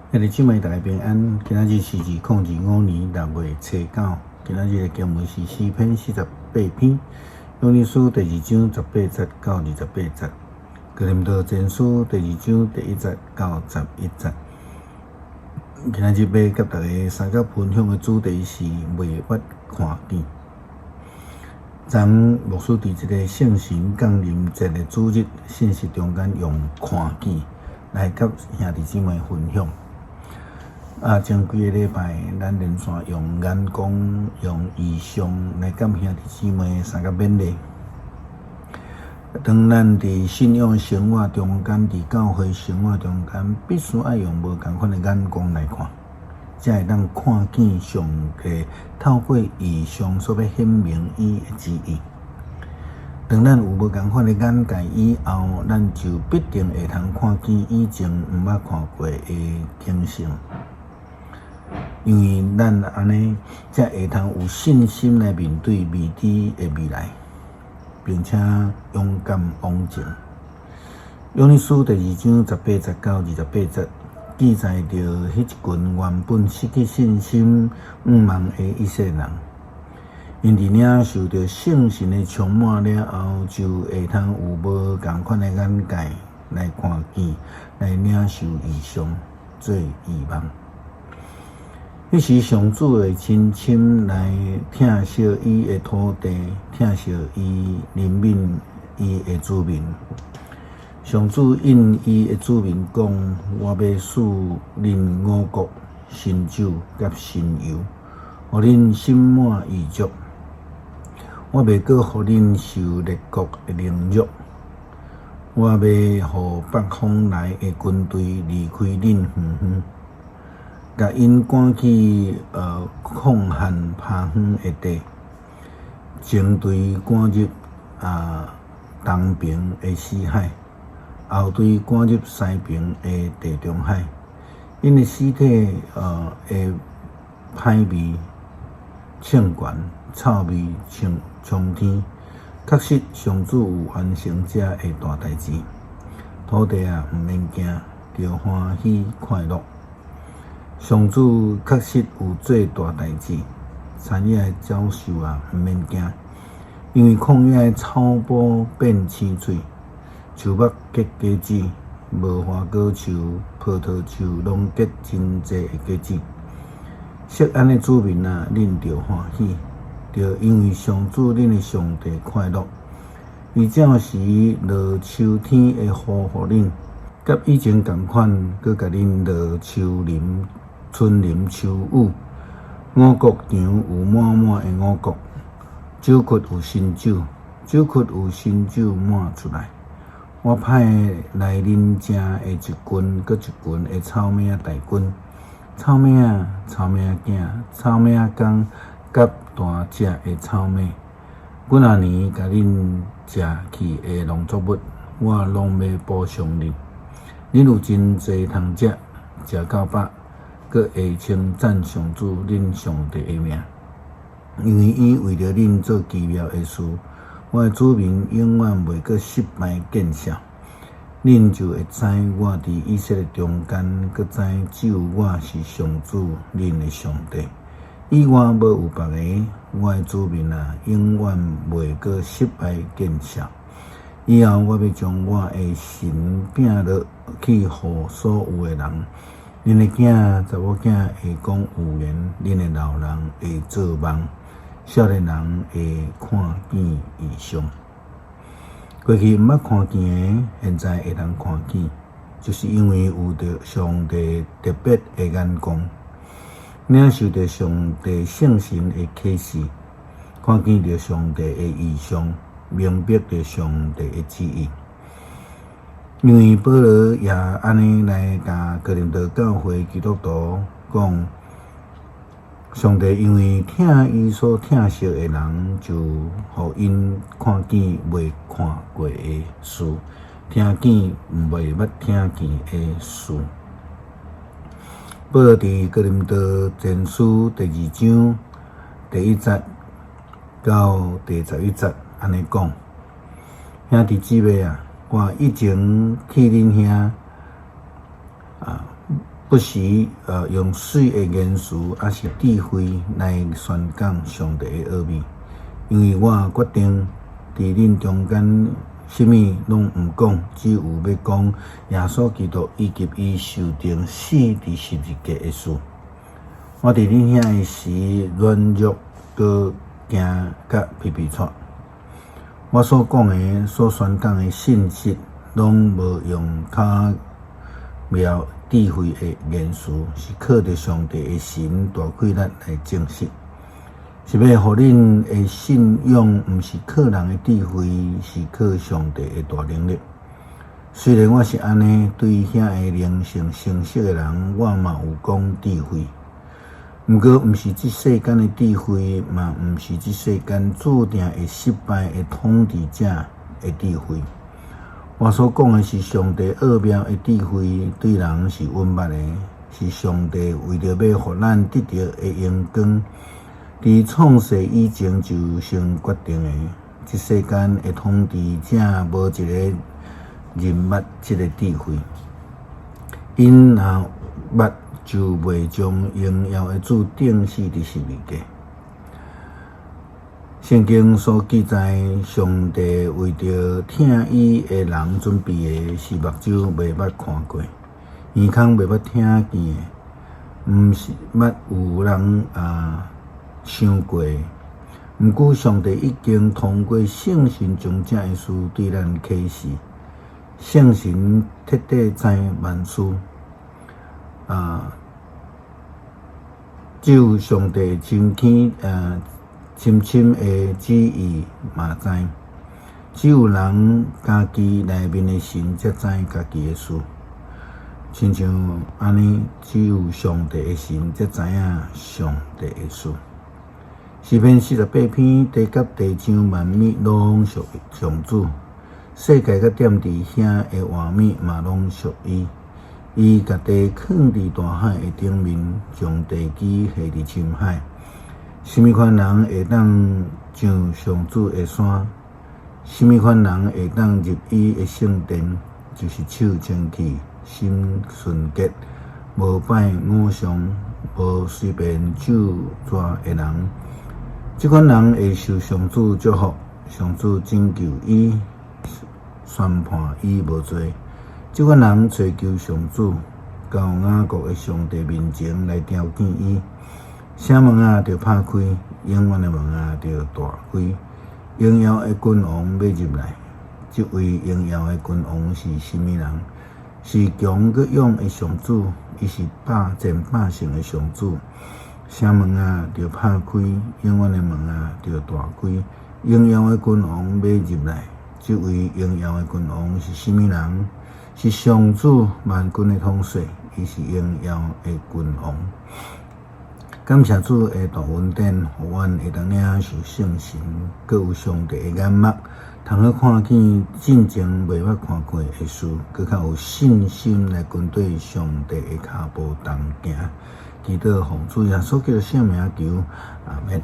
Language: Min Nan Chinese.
兄弟姊妹大家平安，今仔日是2025年6月初9，今仔日的經文是詩篇48篇，約尼書第二章十八節到28節，哥林多前書第二章第一節到11節。今仔日欲佮大家相佮分享的主題是未捌看見。昨牧師佇這個聖神降臨節的主日信息中間，用看見來佮兄弟姊妹分享。啊，前幾个禮拜，咱連續用眼光、用異象來佮兄弟姊妹相佮勉勵。當咱佇信仰生活中間，佇教會生活中間，必須愛用無仝款的眼光來看，才會當看見上帝透過異象所欲顯明伊的旨意。當咱有無仝款的眼界以後，咱就必定會通看見以前毋捌看過的景象。因為咱按呢，才會通有信心來面對未知的未來，並且勇敢往前。約尼書第二章十八節到28節記載著彼一群原本失去信心、向望的以色列人，𪜶佇領受著聖神的充滿了後，就會通有無仝款的眼界來看見、來領受異象、做異夢。彼時上主會親親來疼惜伊的土地，疼惜伊憐憫伊的子民。上主應伊的子民講：我欲賜恁五穀、新酒佮新油，予恁心滿意足。我袂閣予恁受列國的凌辱。我欲予北方來的軍隊離開恁遠遠。共𪜶趕去曠旱拋荒的地，前隊趕入東爿的死海，後隊趕入西爿的地中海。𪜶的屍體會歹味衝懸，臭味衝衝天。確實，上主有完成這个大代誌。土地啊，毋免驚，著歡喜快樂。上主確實有做大代誌，山野的走獸啊，毋免驚，因為曠野的草埔變青翠，樹木結果子，無花果樹、葡萄樹攏結真濟的果子。錫安的子民啊，恁著歡喜，著因為上主恁的上帝快樂。伊照時落秋天的雨予恁，佮以前仝款，閣共恁落秋霖、春霖秋雨。五穀場有滿滿的五穀，酒窟有新酒，酒窟有新酒滿出來。我派來恁遮的一群閣一群的草蛉大軍，草蛉、草蛉囝、草蛉公佮大隻的草蛉。阮若年共恁食去的農作物，我攏欲補償恁。恁有真濟通食，食到飽，閣會稱讚上主恁上帝的名，因為伊為著恁做奇妙的事。我的子民永遠袂閣失敗見笑。恁就會知我佇以色列中間，閣知只有我是上主恁的上帝，以外無有別个。我的子民啊，永遠袂閣失敗見笑。以後我欲將我的神餅落去予所有的人。恁的囝、查某囝會講預言，恁的老人會做夢，少年人會看見異象。過去毋捌看見的，現在會通看見，就是因為有著上帝特別的眼光，領受著上帝聖神的啟示，看見著上帝的異象，明白著上帝的旨意。因為保羅也按呢來共哥林多教會基督徒講，上帝因為疼伊所疼惜的人，就予𪜶看見未看過的事，聽見未捌聽見的事。保羅佇哥林多前書第二章第一節到第11節按呢講：兄弟姊妹啊，我以前去恁遐啊，不時用媠的言辭，抑是智慧來宣講上帝的奧秘。因為我決定佇恁中間，啥物攏毋講，只有欲講耶穌基督以及伊受釘死佇十字架的事。我佇恁遐的時軟弱，閣驚甲皮皮掣。我所講的、所宣講的信息，攏無用巧妙智慧的言辭，是靠著上帝的神大氣力來證實。是欲予恁的信仰，毋是靠人的智慧，是靠上帝的大能力。雖然我是按呢，對遐个靈性成熟的人，我嘛有講智慧。毋過，毋是這世間的智慧，嘛毋是這世間注定會失敗的統治者的智慧。我所講的是上帝奧妙的智慧，對人是隱密的，是上帝為著欲予咱得著的榮光，佇創世以前就先決定的。這世間的統治者無一个人捌這个智慧，𪜶若捌就袂將榮耀的主釘死佇十字架。聖經所記載，上帝為著疼伊的人準備的，是目睭袂捌看過，耳孔袂捌聽見的，毋是捌有人想過的。毋過，上帝已經通過聖神將這个事對咱啟示。聖神徹底知萬事，只有上帝深深的旨意嘛知。只有人家己內面的神才知家己的事。親像按呢，只有上帝的神才知影上帝的事。詩篇48篇第甲第章萬物攏屬上主，世界佮踮佇遐的活物嘛攏屬伊。伊共地囥佇大海的頂面，將地基下佇深海。啥物款人會當上上主的山？啥物款人會當入伊的聖殿？就是手清氣、心純潔、無拜偶像、無隨便咒詛的人。這款人會受上主祝福，上主拯救伊，宣判伊無罪。這款人揣求上主，到雅各的上帝面前來朝見伊。城門仔著拍開，永遠的門仔著大開。榮耀的君王欲入來，這位榮耀的君王是啥物人？是強閣勇的上主，伊是百戰百勝的上主。城門仔著拍開，永遠的門仔著大開。榮耀的君王欲入來，這位榮耀的君王是啥物人？是上主萬軍的統帥，伊是榮耀的君王。感謝主的大恩典，予阮會當領受聖神，閣有上帝的眼目，通好看見進前袂捌看過的事，閣較有信心來跟綴上帝的跤步同行。祈禱奉主耶穌基督聖名求，阿們。